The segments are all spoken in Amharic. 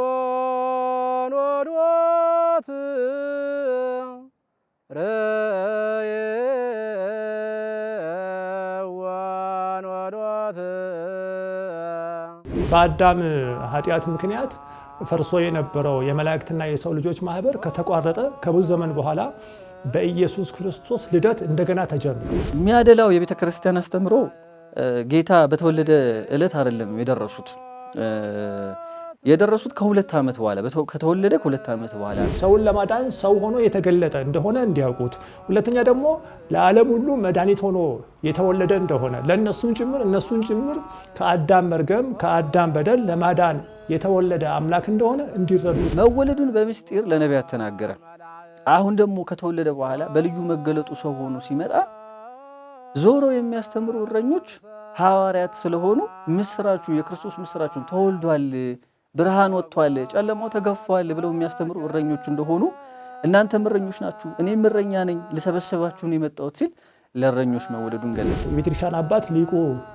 ርእይዎን ርእይዎን ወዶት። በአዳም ኃጢአት ምክንያት ፈርሶ የነበረው የመላእክትና የሰው ልጆች ማህበር ከተቋረጠ ከብዙ ዘመን በኋላ በኢየሱስ ክርስቶስ ልደት እንደገና ተጀመረ። የሚያደላው የቤተ ክርስቲያን አስተምሮ ጌታ በተወለደ ዕለት አይደለም የደረሱት። የደረሱት ከ2 ዓመት በኋላ፣ ከተወለደ ከ2 ዓመት በኋላ። ሰውን ለማዳን ሰው ሆኖ የተገለጠ እንደሆነ እንዲያውቁት፣ ሁለተኛ ደግሞ ለዓለም ሁሉ መድኃኒት ሆኖ የተወለደ እንደሆነ፣ ለእነሱም ጭምር እነሱን ጭምር ከአዳም መርገም፣ ከአዳም በደል ለማዳን የተወለደ አምላክ እንደሆነ እንዲረዱ። መወለዱን በምስጢር ለነቢያት ተናገረ። አሁን ደግሞ ከተወለደ በኋላ በልዩ መገለጡ ሰው ሆኖ ሲመጣ ዞሮ የሚያስተምሩ እረኞች ሐዋርያት ስለሆኑ ምስራቹ የክርስቶስ ምስራቹን ተወልዷል፣ ብርሃን ወጥቷል፣ ጨለማው ተገፏል ብለው የሚያስተምሩ እረኞች እንደሆኑ፣ እናንተም እረኞች ናችሁ፣ እኔም እረኛ ነኝ፣ ልሰበስባችሁ ነው የመጣሁት ሲል ለእረኞች መወለዱን ገለጸ። የቤተክርስቲያን አባት ሊቁ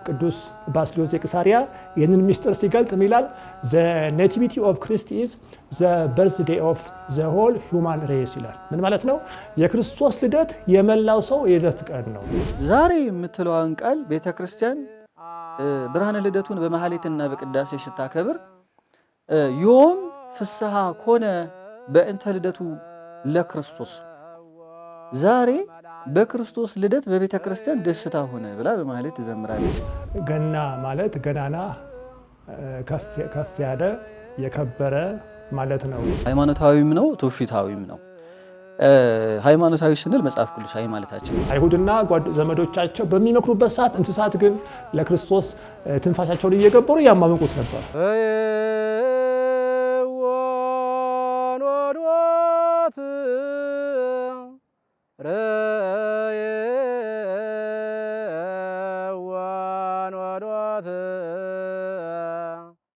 ቅዱስ ባስልዮስ ዘቂሳርያ ይህንን ምስጢር ሲገልጥ ምን ይላል? "The nativity of Christ is the birthday of the whole human race" ይላል። ምን ማለት ነው? የክርስቶስ ልደት የመላው ሰው የልደት ቀን ነው። ዛሬ የምትለዋን ቃል ቤተ ክርስቲያን ብርሃነ ልደቱን በማህሌትና በቅዳሴ ስታከብር ዮም ፍስሐ ኮነ በእንተ ልደቱ ለክርስቶስ፣ ዛሬ በክርስቶስ ልደት በቤተ ክርስቲያን ደስታ ሆነ ብላ በማህሌት ትዘምራለች። ገና ማለት ገናና፣ ከፍ ያለ፣ የከበረ ማለት ነው። ሃይማኖታዊም ነው፣ ትውፊታዊም ነው። ሃይማኖታዊ ስንል መጽሐፍ ቅዱሳዊ ማለታችን ነው። አይሁድና ዘመዶቻቸው በሚመክሩበት ሰዓት እንስሳት ግን ለክርስቶስ ትንፋሻቸውን እየገበሩ ያማምቁት ነበር። ርእይዎን ወዶት።